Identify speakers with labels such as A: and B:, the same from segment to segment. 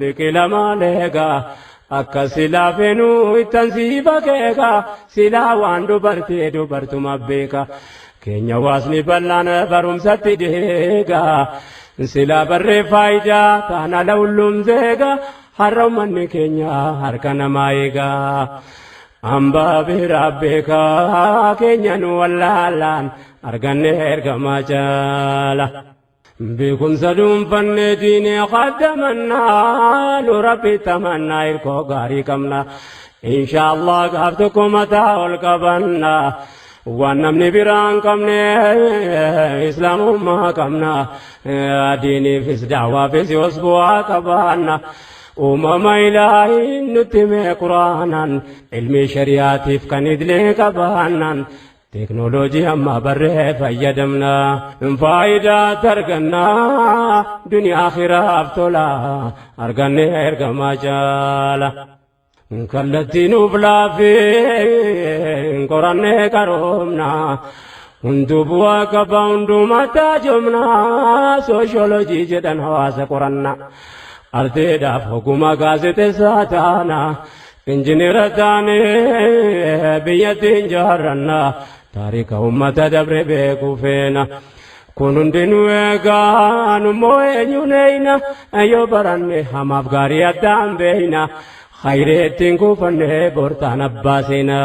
A: Biqila maaleegaa akka silaa fenuu ittan sii bakeekaa silaa waan dubartii dubartuma beeka keenya waasni bal'aan barumsatti deegaa silaa barree faayidaa taana lawulluun zeegaa har'a uummanni keenya harka namaa eegaa. Hambaa biraa beekaa keenya nu wallaalaan arganne ergamaa jaala. Beekumsa dhuunfannee diinee qaddamannaa nu rabbi tamannaa hirkoo gaarii qabna. Inshaallah gaaf tokko mataa ol qabanna. Waan namni biraan qabne islaamummaa qabna. Diiniifis daawaafis yoos bu'aa qabaanna. Uumama ilaahiin nutti mee quraanaan ilmi shari'aatiif kan idilee qabaannaan Teeknooloojii ammaa barree fayyadamna. Faayidaa arganna duniyaa akhiraaf tola arganne ergamaa jaala. Kallattii nuuf laafee qorannee qaroomna. Hunduu bu'aa qaba hundumaa taajomna. Sooshoolojii jedhan hawaasa qoranna. Arteedhaaf ogummaa gaazexeessaa taana. Injineera taanee biyyattiin jaarranna taarika uummata dabre beekuu feena. Kun hundinuu eegaa nummoo eenyuun eeyna yoo baranne hamaaf gaarii addaan beeyna. Hayree ittiin kuufanne bortaan abbaa seena.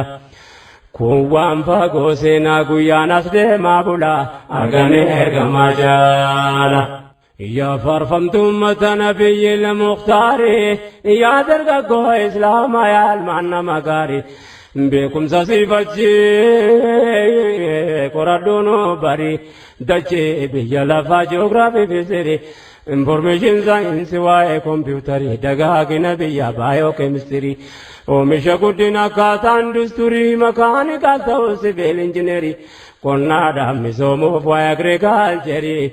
A: Kun waan fagoo seenaa guyyaan as deemaa bula argane ergamaa jaala. Yaa faarfamtuu ummata nabiyyi muktaari yaa dargaggoo islaamaa yaa ilmaan nama gaarii beekumsa siifachi qoradhuu nu bari dachee biyya lafaa ji'oogiraafii fi sirii infoormeeshin saayinsii waa'ee kompiitarii dagaagina biyya baayoo keemistirii oomisha guddina akkaataa industirii makaanikaal ta'uu siviil injineerii qonnaadhaan misoomuuf waa'ee agirikaalcherii.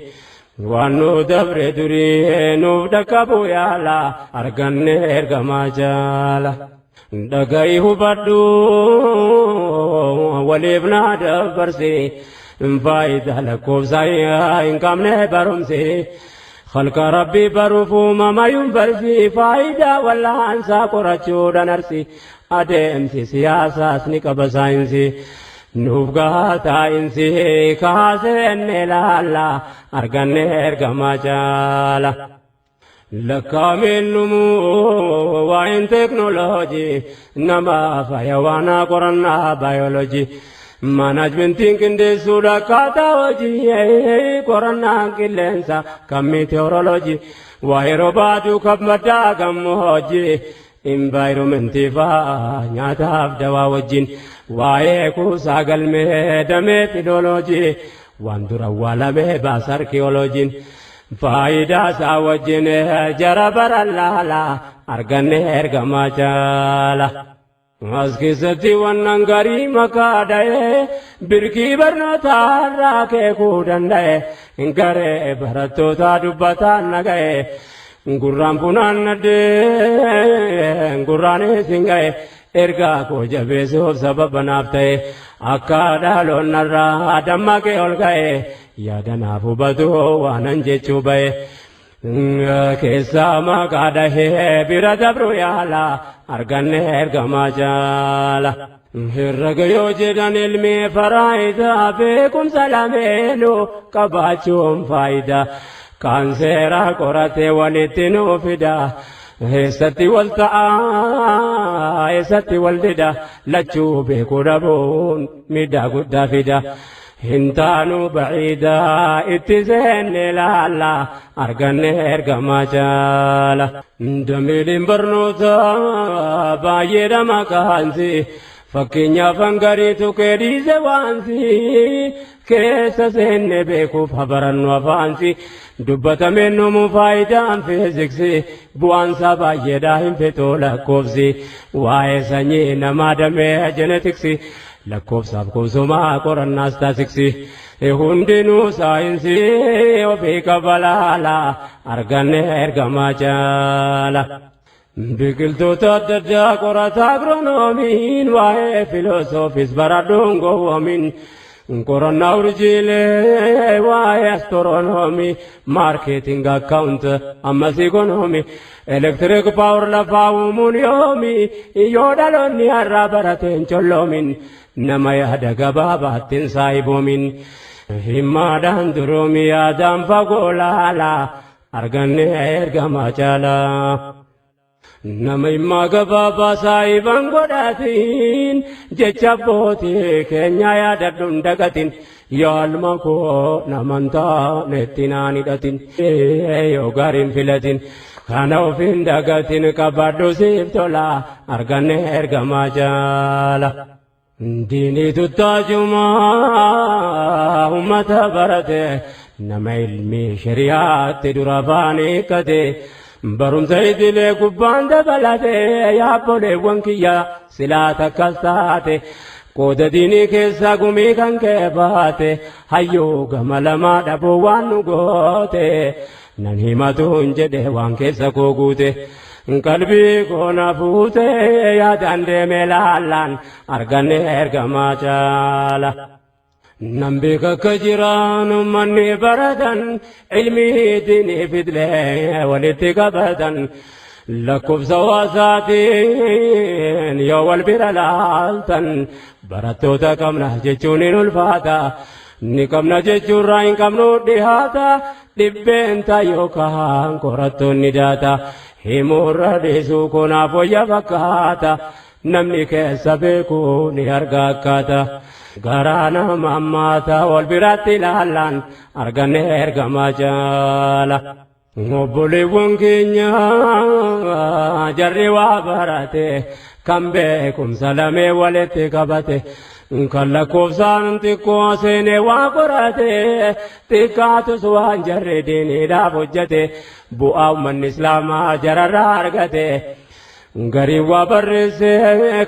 A: Waan nu dabre durii nuuf dhaqqabu yaala arganne ergamaa jaala. Dhaga'i hubadhu waliif naa dabarsi faayidaa lakkoofsa hin qabne barumsi. Halka rabbii baruuf uumama yuunivarsiitii faayidaa wallaansaa qorachuudhaan arsi adeemsi siyaasaas ni qaba saayinsii. Nuuf gahaa taa'insi kaasenne laalla arganne ergamaa jaala. Lakkaa'ameen dhumuu waa'een teeknooloojii nama faaya qorannaa baayoloojii. Maanaajmentiin qindeessuudha akkaataa hojii qorannaan qilleensa kan meteoroloojii. Waa'ee roobaa kan maddaa gammoojii. Environmentii fa'aa nyaataaf dawaa wajjin waa'ee kuusaa galmee damee filooloojii waan dura awwaalamee baasa arkiyooloojiin faayidaa isaa wajjin jara bara laalaa arganne ergamaa jaala. As keessatti wannan garii makaa dha'ee birkii barnootaa keekuu danda'e garee barattoota dubbataan naga'e. Gurraan funaan naddee gurraan isin ga'e ergaa koo jabeessuuf sababa naaf ta'e akka dhaloonnarraa dammaqee ol ka'e yaada naaf hubatu waanan jechuu ba'e. Keessaa maqaa dhahee bira dabru yaala arganne ergamaa jaala. Herrega yoo jedhan ilmi faraayidaa beekumsa lameenuu qabaachuun faayidaa. Kan seera qoratee walitti nuu fida. Eessatti wal ta'a eessatti wal dida lachuu beekuu dhabuun miidhaa guddaa fida. Hin taanu baciidaa itti seenne laalla arganne ergamaa jaala. Dameeliin barnootaa baay'eedha maqaansi fakkeenyaaf hangariitu keedhiise waansi keessa seenne beekuuf habarannu afaansi dubbatameen numu faayidaan fiiziksi bu'aansaa baay'eedha hin fixuu lakkoofsi waa'ee sanyii namaa damee jenetiksi lakkoofsaaf kuusumaa qorannaas taasiksi hundinuu saayinsii ofii qaba laala arganne ergamaa jaala. Biqiltoota adda addaa qorata agronoomiin waa'ee filoosoofis baradhuun gowwoomin. Qorannaa urjiilee waa'ee astiroonoomii, marketing, account, ammas ikonoomii, electric power lafaa uumuun yoomi? Yoo dhaloonni har'aa barateen colloomin, nama yaada gabaabaattiin saayiboomin. Himmaadhaan duroomi, yaadaan fagoo laalaa, arganne ergamaa caalaa. Nama himmaa gabaabaa saahiban godhatiin, jecha abbootii keenya yaadadhuun dagatin. Yaalma koo naman taanetti naan hidhatin, yoo gaariin filatin, kana ofiin dagatin, qabadhu siif tola, arganne ergamaa jaala. Diinii tuttaajumaa ummata barate, nama ilmi shari'aatti dura afaan hiikkate, barumsa idilee gubbaan dabalate. Yaabboleewwan kiyya, silaa takkas taate, qooda diinii keessa gumii kan kee baate, hayyuu gama lamaa dhabuu waan nu goote nan himatuun jedhe. Waan keessa koo guute, qalbii koo na fuute, yaadaan deeme laallaan, arganne ergamaa caala. Nan beeka akka jiraan ummanni baratan, ilmii diinii fidlee walitti qabatan. Lakkoofsa hawaasaatiin yoo wal bira laaltan, barattoota qabna jechuun hin ulfaata. Ni qabna jechuurraa hin qabnu dhihaata. 100 yookaan qorattoonni daata himuurra dhiisuu kunaaf wayya fakkaata. Namni keessa beeku ni arga akkaata. Garaa nama ammaata wal biratti ilaallaan, arganne ergamaa jaala. Obboleewwan keenya, jarri waa barate, kan beekumsa lamee walitti qabate, kan lakkoofsaan xiqqoo seenee waa qorate, xiqqaatus waan jarri diiniidhaaf hojjete, bu'aa uummanni islaamaa jararraa argate. Garii waa barreesse,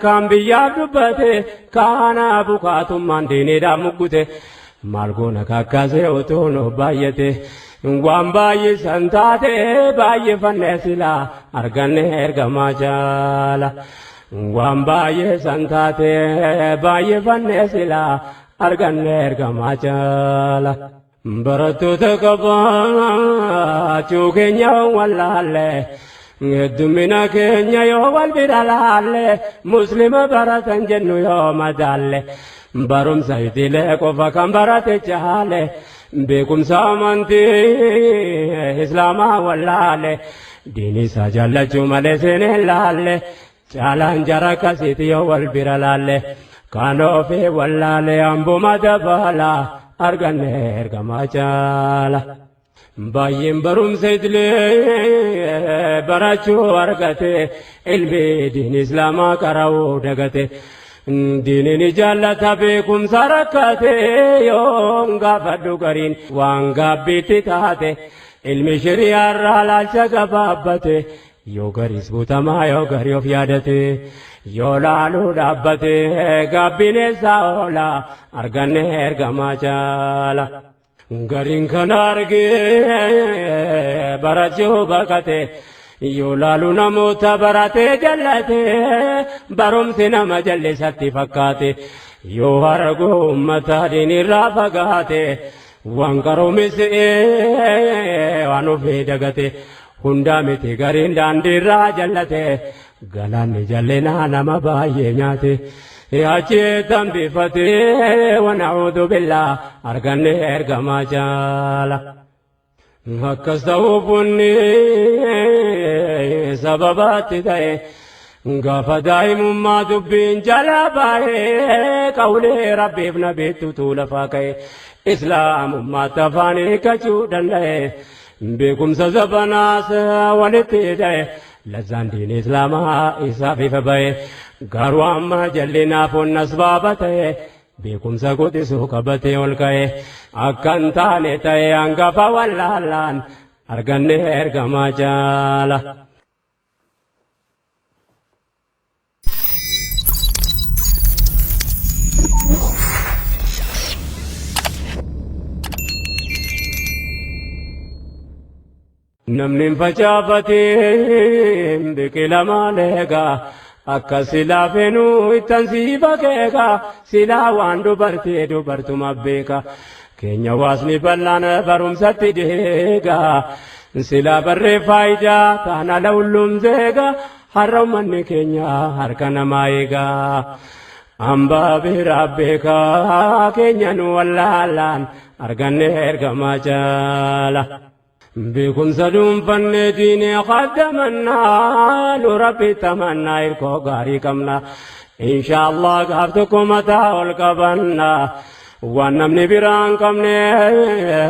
A: kan biyyaaf dubbate, kaana bukaatummaan diiniidhaaf muggute. Maal goona kakkaasee utuu nu baay'ate? Waan baay'isan taate baay'ifannee silaa, arganne ergamaa jaala. Waan baay'isan taate baay'ifannee silaa, arganne ergamaa jaala. Barattoota qabaachuu keenya wallaalle, heddumina keenya yoo wal bira laalle, muslima baratan jennu yoo madaalle, barumsa idilee qofa kan barate caale, beekumsa amantii islaamaa wallaale, diinii isaa jaallachuu malee seenee laalle, caalaan jara akkasiiti yoo wal bira laalle. Kan ofii wallaale hambuma dabala, arganne ergamaa caala. Baay'een barumsa idilee barachuu argate, ilmi diin islaamaa qara'uu dagate. Diiniin jaallata beekumsa rakkate, yoon gaafadhu gariin waan gaabbiitti taate, ilmi shiriyaarraa laalcha gabaabbate. Yoo gariis guutamaa, yoo garii of yaadate, yoo laaluu dhaabbate, gaabbiin eessaa oola, arganne ergamaa caala. Gariin kana argee barachuu baqate, yoo laalu namoota baratee jallate, barumsi nama jallisatti fakkaate, yoo argu uummata diinirraa fagaate, waan qaroomisee waan ofii dagate. Hundaa miti, gariin daandiirraa jallate, galaanni jallinaa nama baay'ee nyaate. Achi tambifate, ونعوذ بالله, arganne ergamaa jaala. Akkas ta'uuf wanni sababaatti ta'e, gaafa daa'imummaa dubbiin jala baay'ee, qawlee rabbiif nabiitu lafaa ka'e, islaamummaatti afaan hiikkachuu danda'e, beekumsa zabanaas walitti ta'e, lazzaan diin islaamaa isaaf ifa ba'e. Garuu amma jallinaaf onna asbaaba ta'e, beekumsa quxisuu qabatee ol ka'e, akka hin taane ta'e hangafa wallaalaan, arganne ergamaa jaala. Namni hin facaafatiin biqila maaleegaa. Akka silaa fenuu ittan sii bakeeka, silaa waan dubartii dubartuma beeka. Keenya hawaasni bal'aan barumsatti deega. Silaa barree faayidaa taana lawulluun zeega. Har'a uummanni keenya harka namaa eega. Hambaa biraa beekaa keenya nu wallaalaan arganne ergamaa jaala. Beekumsa dhuunfannee diinee qaddamannaa nu rabbi tamannaa hirkoo gaarii qabna. Inshaallah gaaf tokko mataa ol qabanna waan namni biraan qabne.